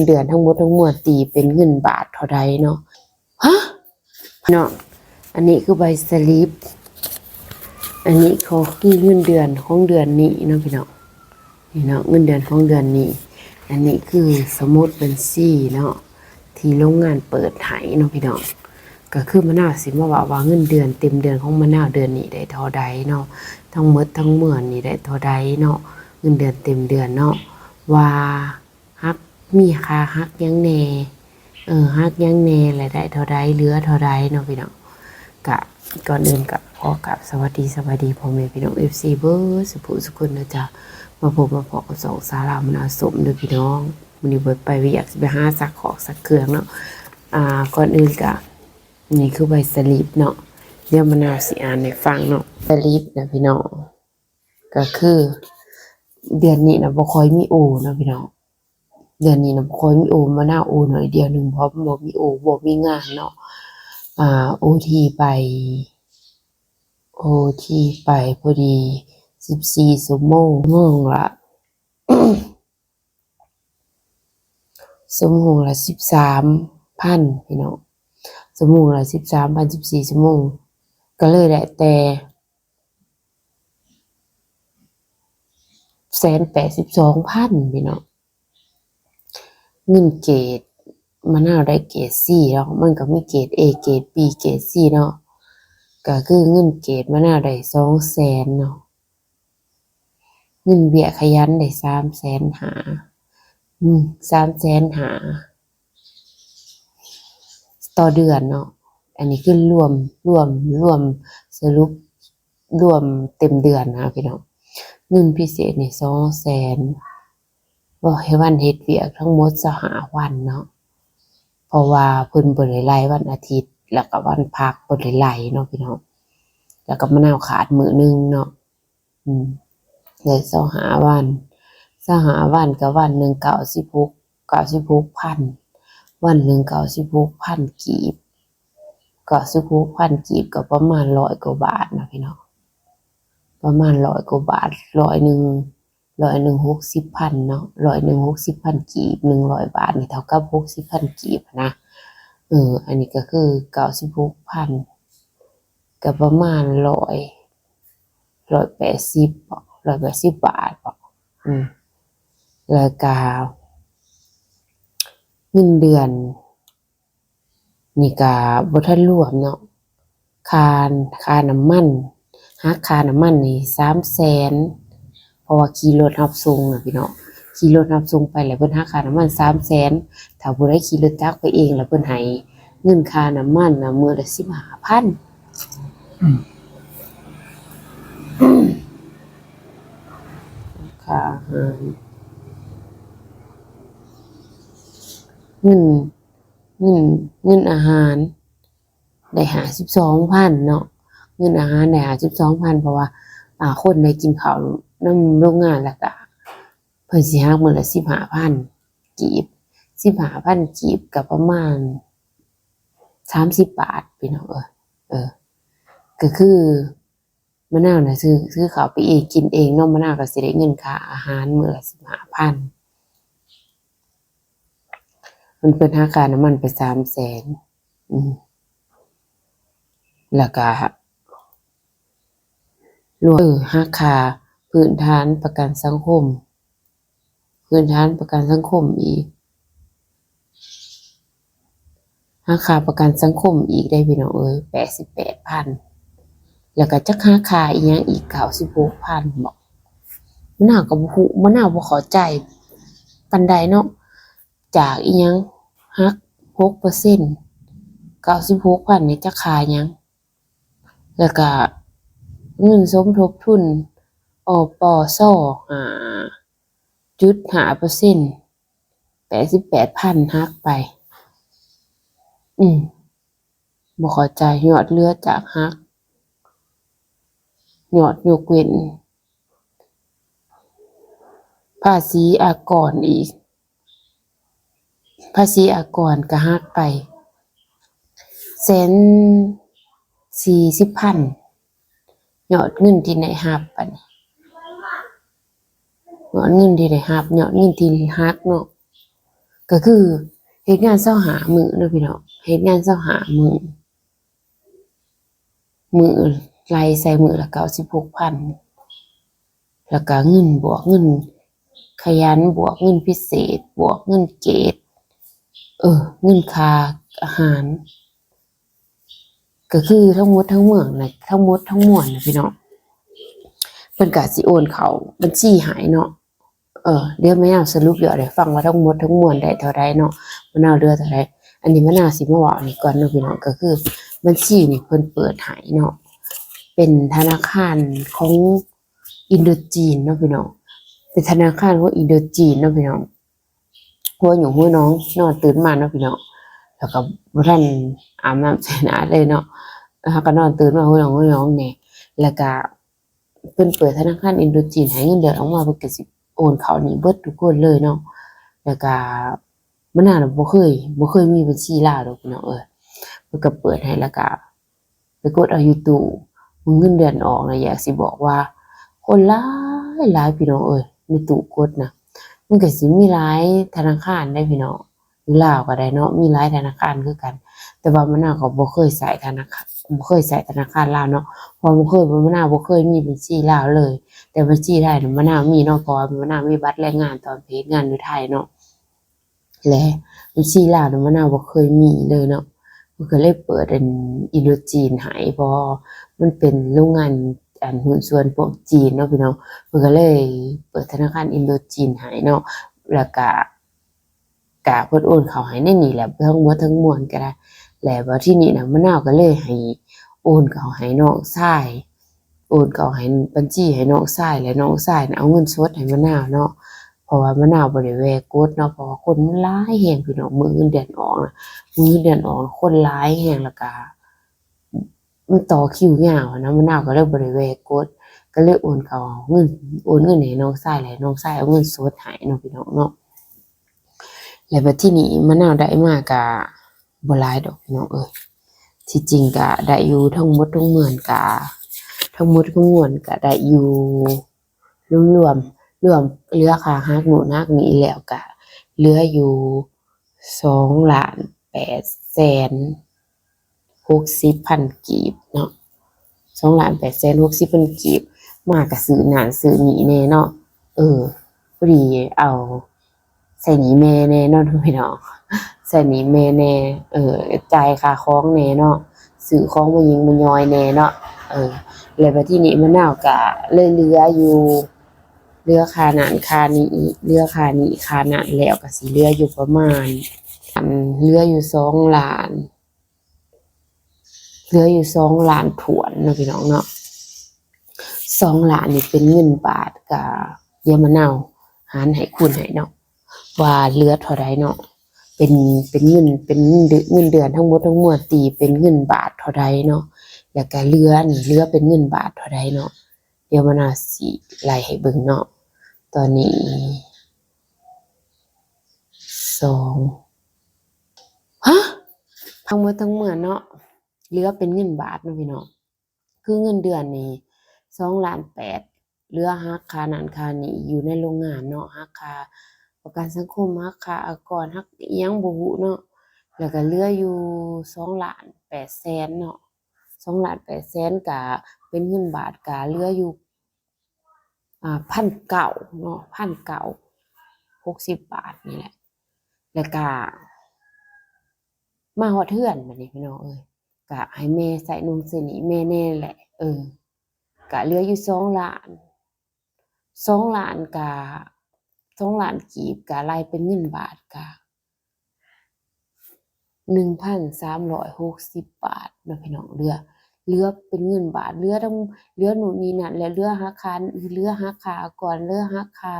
ເດືອນທັງໝົດທັງມວນຕີເປັນເງິນບາດເທົ່າໃດເນາະ? ຮະ? ເນາະ ອັນນີ້ຄືໃບສະລິບ ອັນນີ້ກໍຄືເງິນເດືອນຂອງເດືອນນີ້ເນາະພີ່ນ້ອງ. ນີ້ເນາະ ເງິນເດືອນຂອງເດືອນນີ້. ອັນນີ້ຄືສະໝຸດບັນຊີເນາະ ທີ່ໂຮງງານເປີດໃຫ້ເນາະພີ່ນ້ອງ. ກໍຄືມະນາວຊິມາເວົ້າວ່າເງິນເດືອນເຕັມເດືອນຂອງມະນາວເດືອນນີ້ໄດ້ເທົ່າໃດເນາະ, ທັງໝົດທັງມວນນີ້ໄດ້ເທົ່າໃດເນາະ, ເງິນເດືອນເຕັມເດືອນເນາະ ວ່າ ຫັກ ມີຄ່າຫັກຫຍັງແດ່ ເອີ ຫັກຫຍັງແດ່ ລາຍໄດ້ເທົ່າໃດ ເຫຼືອເທົ່າໃດເນາະພີ່ນ້ອງ. ກະ ກ່ອນອື່ນກະຂໍກາບສະຫວັດດີ ສະບາຍດີພໍ່ແມ່ພີ່ນ້ອງ ເອັຟຊີ ເບິດສຸຜູ້ສຸຄົນເດີຈ້າ. ມາພົບມາພໍ້ກັບຊ່ອງສາວລາວມະນາວສົ້ມເດີພີ່ນ້ອງ. ມື້ນີ້ບໍ່ໄດ້ໄປວຽກ ຊິໄປຫາຊັກຂອກຊັກເຄື່ອງເນາະ. ອ່າ ກ່ອນອື່ນກະ ນີ້ຄືໃບສະລິບເນາະ, ດຽວມະນາວຊິອ່ານໃຫ້ຟັງເນາະ. ສະລິບນະພີ່ນ້ອງ ກໍຄືເດືອນນີ້ນະບໍ່ຄ່ອຍມີໂອເນາະພີ່ນ້ອງ. ເດືອນນີ້ນະບໍ່ຄ່ອຍມີໂອ, ມະນາວໂອໜ້ອຍດຽວໜຶ່ງ ເພາະມັນບໍ່ມີໂອ ບໍ່ມີງານເນາະ. ອ່າ ໂອທີໄປ ໂອທີໄປພໍດີສິບສີ່ຊົ່ວໂມງ, ຊົ່ວໂມງລະ ຊົ່ວໂມງລະສິບສາມພັນພີ່ນ້ອງ, ຊົ່ວໂມງລະສິບສາມພັນ ສິບສີ່ຊົ່ວໂມງ ກໍເລີຍໄດ້ແຕ່ ແສນແປດສິບສອງພັນພີ່ນ້ອງ. ເງິນເກດ ມະນາວໄດ້ເກດຊີເນາະ, ມັນກໍມີເກດເອ ເກດບີ ເກດຊີເນາະ, ກໍຄືເງິນເກດມະນາວໄດ້ສອງແສນເນາະ, ເງິນເບ້ຍຂະຫຍັນໄດ້ສາມແສນຫ້າ ອືມ ສາມແສນຫ້າ ຕໍ່ເດືອນເນາະ. ອັນນີ້ຄືລວມ ລວມ ລວມສະຫຼຸບ ລວມເຕັມເດືອນນະພີ່ນ້ອງ. ເງິນພິເສດນີ້ສອງແສນ ເວົ້າໃຫ້ວັນເຮັດວຽກທັງໝົດຊາວຫ້າວັນເນາະ, ເພາະວ່າເພິ່ນບໍ່ໄດ້ໄລ່ວັນອາທິດ ແລ້ວກໍວັນພັກບໍ່ໄດ້ໄລ່ເນາະພີ່ນ້ອງ, ແລ້ວກໍມະນາວຂາດມື້ໜຶ່ງເນາະ. ອືມ ໄດ້ຊາວຫ້າວັນ, ຊາວຫ້າວັນກໍວັນໜຶ່ງເກົ້າສິບຫົກ ເກົ້າສິບຫົກພັນ, ວັນໜຶ່ງເກົ້າສິບຫົກພັນກີບ, ເກົ້າສິບຫົກພັນກີບກໍປະມານຮ້ອຍກວ່າບາດເນາະພີ່ນ້ອງ, ປະມານຮ້ອຍກວ່າບາດ, ຮ້ອຍໜຶ່ງ ຮ້ອຍໜຶ່ງຫົກສິບພັນເນາະ, ຮ້ອຍໜຶ່ງຫົກສິບພັນກີບ ໜຶ່ງຮ້ອຍບາດນີ້ເທົ່າກັບຫົກສິບພັນກີບນະ. ເອີ ອັນນີ້ກໍຄືເກົ້າສິບຫົກພັນ ກໍປະມານຮ້ອຍ ຮ້ອຍແປດສິບ ຮ້ອຍແປດສິບບາດເນາະ. ອືມ ແລ້ວກະເງິນເດືອນນີ້ກະບໍ່ທັນລວມເນາະ, ຄ່າ ຄ່ານ້ຳມັນ ຫັກຄ່ານ້ຳມັນນີ້ສາມແສນ ເພາະວ່າຂີ່ລົດຮັບສົ່ງນະພີ່ນ້ອງ, ຂີ່ລົດຮັບສົ່ງໄປແລ້ວເພິ່ນຫັກຄ່ານ້ຳມັນສາມແສນ, ຖ້າຜູ້ໃດຂີ່ລົດຈັກໄປເອງແລ້ວເພິ່ນໃຫ້ເງິນຄ່ານ້ຳມັນນະມື້ລະສິບຫ້າພັນ. ອືມ ຄ່າອາຫານ ເງິນ ເງິນ ເງິນອາຫານໄດ້ຫ້າສິບສອງພັນເນາະ, ເງິນອາຫານໄດ້ຫ້າສິບສອງພັນ ເພາະວ່າ ອ່າ ຄົນໄດ້ກິນເຂົ້ານຳໂຮງງານ ແລ້ວກະເພິ່ນຊິຫັກມື້ລະສິບຫ້າພັນກີບ, ສິບຫ້າພັນກີບກໍປະມານສາມສິບບາດ ພີ່ນ້ອງເອີຍ. ເອີ ກໍຄື ມະນາວນະ ຊື້ ຊື້ເຂົ້າໄປເອງກິນເອງເນາະ, ມະນາວກໍຊິໄດ້ເງິນຄ່າອາຫານມື້ລະສິບຫ້າພັນ, ເພິ່ນ ເພິ່ນຫັກຄ່ານ້ຳມັນໄປສາມແສນ. ອືມ ແລ້ວກະລວມ ເອີ ຫັກຄ່າພື້ນຖານປະກັນສັງຄົມ ພື້ນຖານປະກັນສັງຄົມອີກ, ຫາຄ່າປະກັນສັງຄົມອີກເດ້ພີ່ນ້ອງເອີຍ ແປດສິບແປດພັນ, ແລ້ວກໍຈັກຫາຄ່າອີ່ຫຍັງອີກ ເກົ້າສິບຫົກພັນບໍ ມະນາວກໍບໍ່ຮູ້ ມະນາວບໍ່ເຂົ້າໃຈປານໃດເນາະ, ຈາກອີ່ຫຍັງ ຫັກຫົກເປີເຊັນ ເກົ້າສິບຫົກພັນນີ້ຈັກຄ່າຫຍັງ? ແລ້ວກະເງິນສົມທົບທຶນ ອປສ ຫ້າຈຸດຫ້າເປີເຊັນ ແປດສິບແປດພັນຫັກໄປ. ອືມ ບໍ່ເຂົ້າໃຈ ຍອດເຫຼືອຈາກຫັກ ຍອດຍົກເວັ້ນ ພາສີອາກອນອີກ ພາສີອາກອນກໍຫັກໄປແສນສີ່ສິບພັນ. ຍອດເງິນທີ່ໄດ້ຮັບ ບັດນີ້ ຍອດເງິນທີ່ໄດ້ຮັບ ຍອດເງິນທີ່ຫັກເນາະ ກໍຄືເຮັດງານຊາວຫ້າມື້ເນາະພີ່ນ້ອງ ເຮັດງານຊາວຫ້າມື້ ມື້ ໄລ່ໃສ່ມື້ລະເກົ້າສິບຫົກພັນ ແລ້ວກະເງິນບວກເງິນຂະຫຍັນ ບວກເງິນພິເສດ ບວກເງິນເກດ ເອີ ເງິນຄ່າອາຫານ ກໍຄືທັງໝົດທັງມວນນະ ທັງໝົດທັງມວນນະພີ່ນ້ອງ ເພິ່ນກະຊິໂອນເຂົ້າບັນຊີໃຫ້ເນາະ. ເອີ ດຽວແມ່ນາງສະຫຼຸບຍອດໃຫ້ຟັງວ່າທັງໝົດທັງມວນໄດ້ເທົ່າໃດເນາະ ມະນາວເຫຼືອເທົ່າໃດ. ອັນນີ້ມະນາວຊິມາເວົ້ານີ້ກ່ອນເນາະພີ່ນ້ອງ ກໍຄືບັນຊີນີ້ເພິ່ນເປີດໃຫ້ເນາະ ເປັນທະນາຄານຂອງອິນໂດຈີນເນາະພີ່ນ້ອງ ເປັນທະນາຄານຂອງອິນໂດຈີນເນາະພີ່ນ້ອງ. ຫົວຫຍຸ້ງຫົວນອງ ນອນຕື່ນມາເນາະພີ່ນ້ອງ ແລ້ວກໍບໍ່ທັນອາບນ້ຳໃສ່ໜ້າເລີຍເນາະ ເຮົາກໍນອນຕື່ນມາຫົວຫຍຸ້ງຫົວນອງແດ່ ແລ້ວກໍ ເພິ່ນເປີດທະນາຄານອິນໂດຈີນໃຫ້ເງິນເດືອນອອກມາ ເພິ່ນກໍຊິໂອນເຂົ້ານີ້ເບິດທຸກຄົນເລີຍເນາະ. ແລ້ວກະມະນາວນະບໍ່ເຄີຍ ບໍ່ເຄີຍມີບັນຊີລາວດອກພີ່ນ້ອງເອີຍ ເພິ່ນກໍເປີດໃຫ້ ແລ້ວກະໄປກົດເອົາຢູ່ຕູ້ ເງິນເດືອນອອກນະ ຢາກຊິບອກວ່າຄົນຫຼາຍຫຼາຍພີ່ນ້ອງເອີຍ ໃນຕູ້ກົດນະ ມັນກໍຊິມີຫຼາຍທະນາຄານເດ້ພີ່ນ້ອງ. ຢູ່ລາວກໍໄດ້ເນາະ ມີຫຼາຍທະນາຄານຄືກັນ ແຕ່ວ່າມະນາວກໍບໍ່ເຄີຍໃຊ້ທະນາຄານ ບໍ່ເຄີຍໃຊ້ທະນາຄານລາວເນາະ ເພາະບໍ່ເຄີຍ ມະນາວບໍ່ເຄີຍມີບັນຊີລາວເລີຍ. ແຕ່ບັນຊີໄທນະມະນາວມີເນາະ ເພາະວ່າມະນາວມີບັດແຮງງານຕອນໄປເຮັດງານຢູ່ໄທເນາະ ແລະ ບັນຊີລາວນະມະນາວບໍ່ເຄີຍມີເລີຍເນາະ. ເພິ່ນກໍເລີຍເປີດອັນອິນໂດຈີນໃຫ້ ເພາະມັນເປັນໂຮງງານອັນຫຸ້ນສ່ວນພວກຈີນເນາະພີ່ນ້ອງ ເພິ່ນກໍເລີຍເປີດທະນາຄານອິນໂດຈີນໃຫ້ເນາະ ແລ້ວກະ ກະເພິ່ນໂອນເຂົ້າໃຫ້ໃນນີ້ແຫຼະ ທັງໝົດທັງມວນກໍໄດ້. ແລ້ວບັດທີນີ້ນະ ມະນາວກໍເລີຍໃຫ້ໂອນເຂົ້າໃຫ້ນ້ອງຊາຍ ໂອນເຂົ້າໃຫ້ບັນຊີໃຫ້ນ້ອງຊາຍ ແລະ ນ້ອງຊາຍນະເອົາເງິນສົດໃຫ້ມະນາວເນາະ ເພາະວ່າມະນາວບໍ່ໄດ້ແວ່ກົດເນາະ ເພາະວ່າຄົນມັນຫຼາຍແຮງພີ່ນ້ອງ ມື້ເງິນເດືອນອອກນະ ມື້ເງິນເດືອນອອກນະ ຄົນຫຼາຍແຮງ ແລ້ວກະ ມັນຕໍ່ຄິວຍາວຫັ້ນນະ ມະນາວກໍເລີຍບໍ່ໄດ້ແວ່ກົດ ກໍເລີຍໂອນເຂົ້າເງິນ ໂອນເງິນໃຫ້ນ້ອງຊາຍ ແລ້ວນ້ອງຊາຍເອົາເງິນສົດໃຫ້ເນາະພີ່ນ້ອງເນາະ. ແລ້ວບັດທີນີ້ມະນາວໄດ້ມາກະບໍ່ຫຼາຍດອກພີ່ນ້ອງເອີຍ ທີ່ຈິງກະໄດ້ຢູ່ ທັງໝົດທັງມວນກະ ທັງໝົດທັງມວນກະໄດ້ຢູ່ ລວມ ລວມເຫຼືອຄ່າຫັກໂນ່ນຫັກນີ້ແລ້ວກະເຫຼືອຢູ່ສອງລ້ານແປດແສນຫົກສິບພັນກີບເນາະ ສອງລ້ານແປດແສນຫົກສິບພັນກີບ. ມາກະຊື້ນັ້ນຊື້ນີ້ແດ່ເນາະ ເອີ ພໍດີເອົາໃຊ້ໜີ້ແມ່ແດ່ເນາະພີ່ນ້ອງ ໃຊ້ໜີ້ແມ່ແດ່ ເອີ ຈ່າຍຄ່າຂອງແດ່ເນາະ ຊື້ຂອງມາຍິງມາຍ່ອຍແດ່ເນາະ ເອີ. ແລ້ວບັດທີນີ້ມະນາວກະເລີຍເຫຼືອຢູ່ ເຫຼືອຄ່ານັ້ນຄ່ານີ້ ເຫຼືອຄ່ານີ້ຄ່ານັ້ນແລ້ວກະຊິເຫຼືອຢູ່ປະມານ ອັນ ເຫຼືອຢູ່ສອງລ້ານ ເຫຼືອຢູ່ສອງລ້ານຖ້ວນເນາະພີ່ນ້ອງເນາະ. ສອງລ້ານນີ້ເປັນເງິນບາດ ກະດຽວມະນາວຫານໃຫ້ຄູນໃຫ້ເນາະ ວ່າເຫຼືອເທົ່າໃດເນາະ ເປັນ ເປັນເງິນ ເປັນເງິນເດືອນ ເງິນເດືອນທັງໝົດທັງມວນ ຕີເປັນເງິນບາດເທົ່າໃດເນາະ ແລ້ວກະເຫຼືອນີ້ ເຫຼືອເປັນເງິນບາດເທົ່າໃດເນາະ. ດຽວມະນາວຊິໄລ່ໃຫ້ເບິ່ງເນາະ ຕອນນີ້ ສອງ ຮະ ທັງໝົດທັງມວນເນາະ ເຫຼືອເປັນເງິນບາດເນາະພີ່ນ້ອງ ຄືເງິນເດືອນນີ້ສອງລ້ານແປດ ເຫຼືອຫັກຄ່ານັ້ນຄ່ານີ້ຢູ່ໃນໂຮງງານເນາະ ຫັກຄ່າປະກັນສັງຄົມ ຫັກຄ່າອາກອນ ຫັກອີ່ຫຍັງບໍ່ຮູ້ເນາະ ແລ້ວກະເຫຼືອຢູ່ສອງລ້ານແປດແສນເນາະ ສອງລ້ານແປດແສນ ກະເປັນເງິນບາດກະເຫຼືອຢູ່ ອ່າ ພັນເກົ້າເນາະ ພັນເກົ້າ ຫົກສິບບາດນີ້ແຫຼະ. ແລ້ວກະມາຮອດເຮືອນບັດນີ້ພີ່ນ້ອງເອີຍ ກະໃຫ້ແມ່ໃຊ້ນົ່ງໃຊ້ໜີ້ແມ່ແດ່ແຫຼະ ເອີ ກະເຫຼືອຢູ່ສອງລ້ານ ສອງລ້ານກະ ສອງລ້ານກີບ ກະໄລ່ເປັນເງິນບາດກະ ໜຶ່ງພັນສາມຮ້ອຍຫົກສິບບາດເນາະພີ່ນ້ອງ ເຫຼືອ ເຫຼືອເປັນເງິນບາດ ເຫຼືອທັງ ເຫຼືອໂນ່ນນີ້ນັ້ນ ແລ້ວເຫຼືອຫັກຄ່າ ເຫຼືອຫັກຄ່າອາກອນ ເຫຼືອຫັກຄ່າ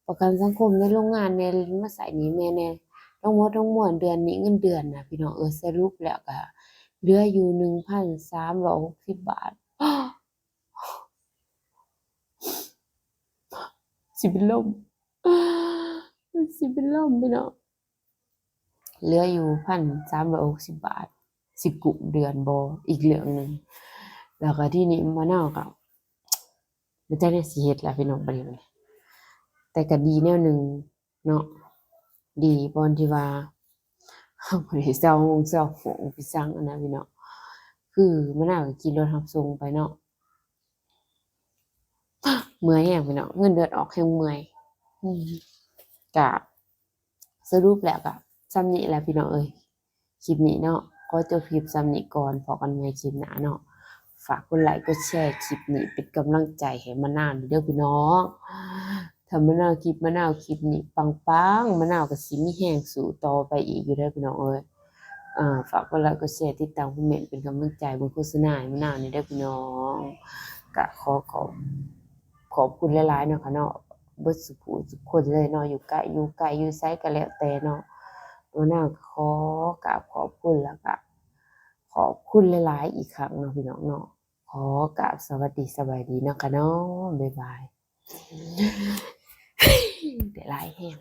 ປະກັນສັງຄົມໃນໂຮງງານແດ່ ມາໃຊ້ໜີ້ແມ່ແດ່ ທັງໝົດທັງມວນເດືອນນີ້ ເງິນເດືອນນະພີ່ນ້ອງເອີຍ ສະຫຼຸບແລ້ວກະເຫຼືອຢູ່ໜຶ່ງພັນສາມຮ້ອຍຫົກສິບບາດ. ຊິເປັນລົມ ຊິເປັນລົມພີ່ນ້ອງ ເຫຼືອຢູ່ພັນສາມຮ້ອຍຫົກສິບບາດ ຊິກຸ້ມເດືອນບໍ່ອີກເລື່ອງໜຶ່ງ. ແລ້ວກໍທີນີ້ມະນາວກໍບໍ່ຈັກແນວຊິເຮັດລະພີ່ນ້ອງ ບັດນີ້ ແຕ່ກໍດີແນວໜຶ່ງເນາະ ດີບ່ອນທີ່ວ່າ ເຮົາບໍ່ໄດ້ເຊົ່າໂຮງເຊົ່າໂຮງໄປສັ່ງຫັ້ນນະພີ່ນ້ອງ ຄືມະນາວກໍຂີ່ລົດຮັບສົ່ງໄປເນາະ ເມື່ອຍແຮງພີ່ນ້ອງ ເງິນເດືອນອອກແຮງເມື່ອຍ ອືມ ກະ ສະຫຼຸບແລ້ວກະສ່ຳນີ້ແຫຼະພີ່ນ້ອງເອີຍ ຄລິບນີ້ເນາະ ຂໍຈົບຄລິບສ່ຳນີ້ກ່ອນ ພໍ້ກັນໃໝ່ຄລິບໜ້າເນາະ ຝາກກົດໄລກົດແຊຄລິບນີ້ເປັນກຳລັງໃຈໃຫ້ມະນາວແດ່ເດີພີ່ນ້ອງ ຖ້າມະນາວຄລິບ ມະນາວຄລິບນີ້ປັງໆ ມະນາວກໍຊິມີແຮງສູ້ຕໍ່ໄປອີກຢູ່ເດີພີ່ນ້ອງເອີຍ ອ່າ ຝາກກົດໄລກົດແຊ ຕິດຕາມ ຄອມເມັນ ເປັນກຳລັງໃຈ ເບິ່ງໂຄສະນາໃຫ້ມະນາວແດ່ເດີພີ່ນ້ອງ ກະຂໍຂອບ ຂອບຄຸນຫຼາຍໆເນາະ ເນາະ ເບິດສູ່ຜູ້ສູ່ຄົນເລີຍເນາະ ຢູ່ໃກ້ ຢູ່ໄກ ຢູ່ໃສກໍແລ້ວແຕ່ເນາະ ມະນາວກໍຂໍກາບຂອບຄຸນ ແລ້ວກະຂອບຄຸນຫຼາຍໆອີກຄັ້ງເນາະ ພີ່ນ້ອງເນາະ ຂໍກາບສະຫວັດດີ ສະບາຍດີເນາະ ເນາະ ບາຍບາຍ ໄດ້ຫຼາຍແຮງ.